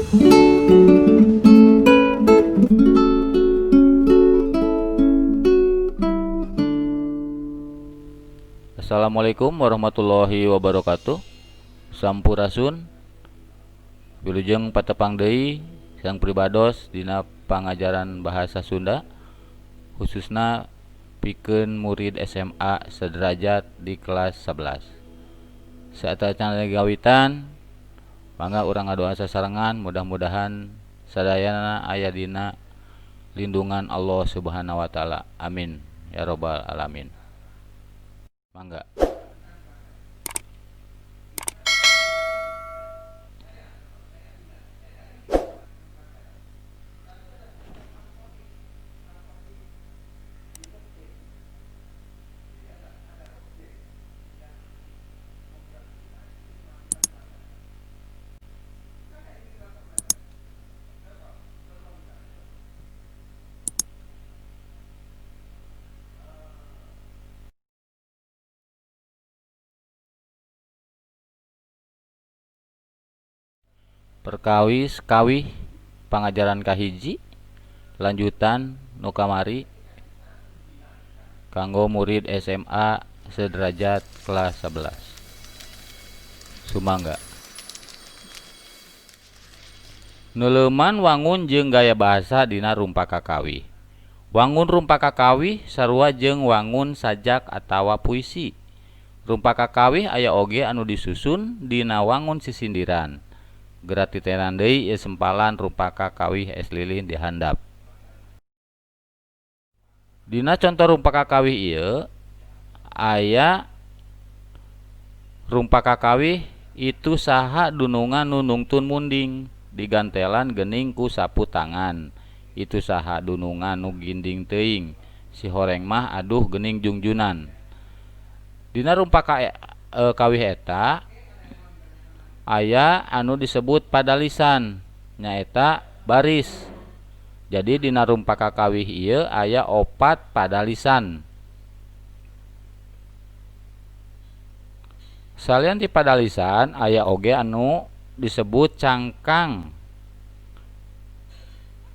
Assalamualaikum warahmatullahi wabarakatuh. Sampurasun. Wilujeng patepang deui sareng pribados dina pangajaran bahasa Sunda khususna pikeun murid SMA sederajat di kelas 11. Saatacana gawitan mangga urang ngadoa sasarengan mudah-mudahan sadayana aya dina lindungan Allah Subhanahu wa taala. Amin ya robbal alamin. Mangga. Perkawis kawih pangajaran kahiji lanjutan nu kamari kanggo murid SMA sederajat kelas 11. Sumangga. Neuleuman wangun jeung gaya bahasa dina rumpaka kawih. Wangun rumpaka kawih sarua jeung wangun sajak atawa puisi. Rumpaka kawih aya oge anu disusun dina wangun sisindiran. Geura titenan deui ieu sempalan rumpaka kawih es lilin di handap. Dina conto rumpaka kawih ieu aya rumpaka kawih itu saha dunungan nu nungtun munding digantelan geuning ku sapu tangan. Itu saha dunungan nu ginding teuing si horeng mah aduh geuning jungjunan. Dina rumpaka kawih eta aya anu disebut padalisan nyaeta baris. Jadi dina rumpaka kawih ieu aya 4 padalisan. Salian ti padalisan aya oge anu disebut cangkang.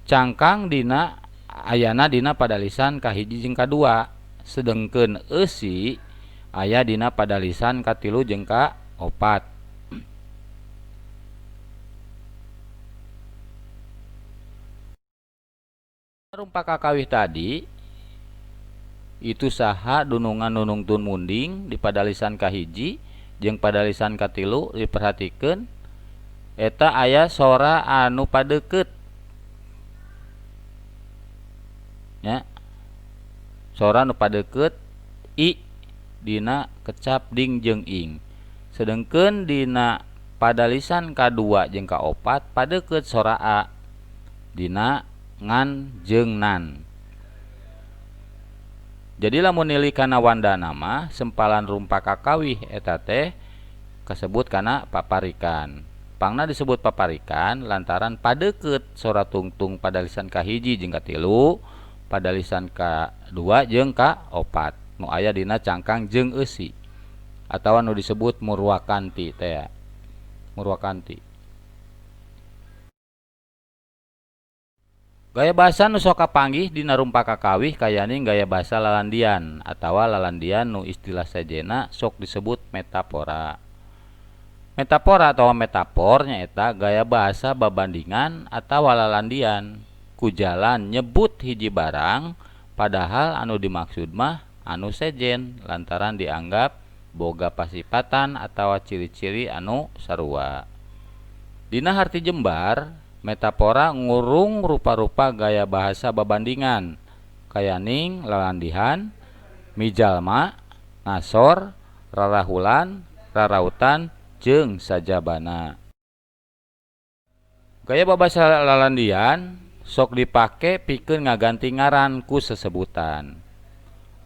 Cangkang dina ayana dina padalisan kahiji jeung kadua, sedengkeun eusi aya dina padalisan katilu jeung kaopat. Rumpaka kawih tadi itu saha dunungan nu nungtun munding di padalisan kahiji jeung padalisan katilu diperhatikeun eta aya sora anu padeukeut nya, sora anu padeukeut i dina kecap ding jeung ing, sedengkeun dina padalisan kadua jeung kaopat padeukeut sora a dina ngan jeung nan. Jadi lamun nilai kana wandana mah sempalan rumpaka kawih eta teh kasebut kana paparikan. Pangna disebut paparikan lantaran padeukeut sora tungtung padalisan kahiji jeung katilu, padalisan kadua jeung kaopat nu aya dina cangkang jeung eusi atawa nu disebut murwakanti teh. Murwakanti. Gaya bahasa nu sok kapanggih dina rumpaka kawih kayaning gaya bahasa lalandian atawa lalandian nu istilah sejenna sok disebut metafora. Metafora atawa metafor nyaeta gaya bahasa babandingan atawa lalandian ku jalan nyebut hiji barang padahal anu dimaksud mah anu sejen lantaran dianggap boga pasipatan atawa ciri-ciri anu sarua. Dina harti jembar, metafora ngurung rupa-rupa gaya bahasa babandingan kayaning lalandihan, mijalma, ngasor, rarahulan, rarautan, jeung sajabana. Gaya babasa lalandian sok dipake pikeun ngaganti ngaran ku sesebutan.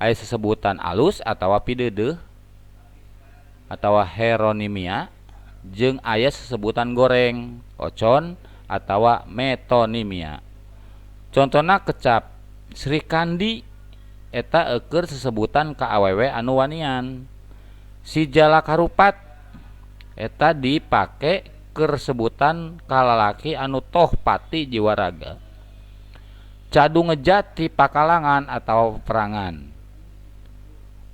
Aya sesebutan alus atawa pideudeuh atawa heronimia jeung aya sesebutan goreng, ocon atawa metonimia. Contona kecap Sri Kandi eta eueur sesebutan ka awewe anu wanian. Si Jalak Harupat eta dipake keur sebutan ka lalaki anu toh pati jiwa raga. Cadu ngejat ti pakalangan atawa peperangan.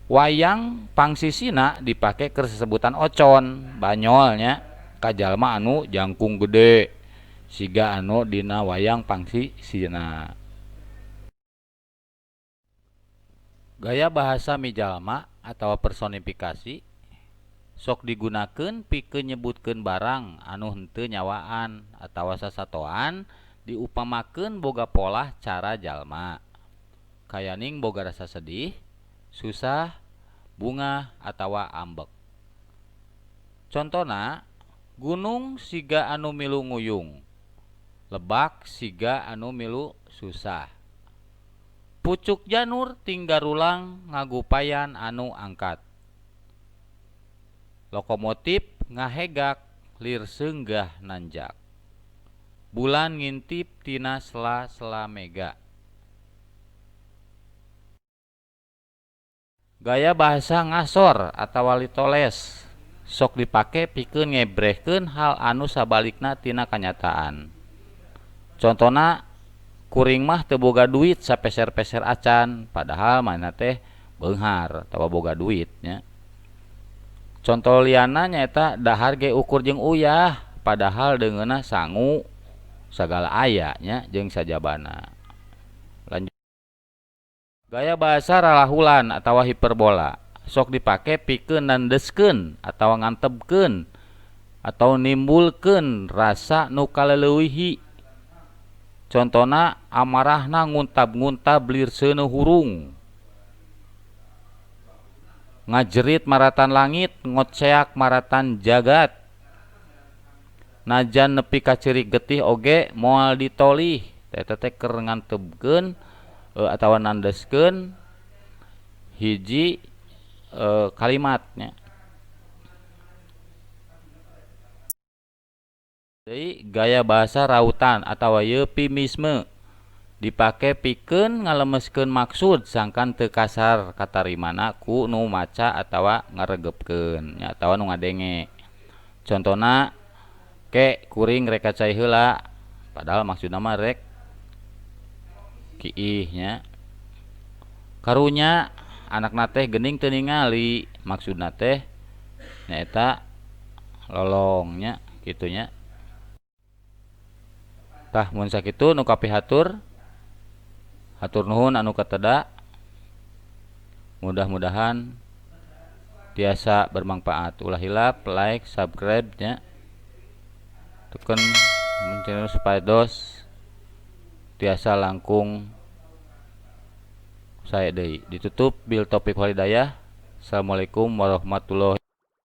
Wayang pangsisina dipake keur sesebutan ocon, banyol nya ka jalma anu jangkung gede siga anu dina wayang pangsisina. Gaya bahasa mijalma atawa personifikasi sok digunakeun pikeun nyebutkeun barang anu henteu nyawaan atawa sasatoan diupamakeun boga polah cara jalma. Kayaning boga rasa sedih, susah, bungah atawa ambek. Contona gunung siga anu milu nguyung, lebak siga anu milu susah. Pucuk janur tinggarulang ngagupayan anu angkat. Lokomotif ngahegak lir seunggah nanjak. Bulan ngintip tina sela-sela mega. Gaya bahasa ngasor atawa litoles sok dipake pikeun ngebrehkeun hal anu sabalikna tina kanyataan. Contona kuring mah teu boga duit sapeser-peser acan, padahal manehna teh beunghar atawa boga duit nya. Conto lianna nyaeta dahar ge ukur jeung uyah, padahal deungeunna sangu sagala aya nya jeung sajabana. Lanjut. Gaya bahasa ralahulan atawa hiperbola sok dipake pikeun nandeskeun atawa ngantebkeun atawa nimbulkeun rasa nu kaleleuwihi. Contona amarahna nguntab-nguntab lir seuneu hurung. Ngajerit maratan langit, ngoceak maratan jagat. Najan nepi ka ceurik getih oge moal ditolih. Eta teh keur ngantebkeun atawa nandeskeun hiji kalimat nya. Deui gaya bahasa rautan atawa eufemisme dipake pikeun ngalemeskeun maksud sangkan teu kasar katarimana ku nu maca atawa ngaregepkeun nya atawa nu ngadenge. Contona ke kuring rek ka cai heula, padahal maksudna mah rek kiih nya. Karunya anakna teh geuning teu ningali, maksudna teh nyaeta lolong nya kitu nya. Tah mun sakitu nu kapihatur, hatur nuhun anu kateda. Mudah-mudahan tiasa bermanfaat. Ulah hilap like, subscribe nya. Teken channel supados tiasa langkung sae deui. Ditutup bil taufiq wal hidayah. Assalamualaikum warahmatullahi.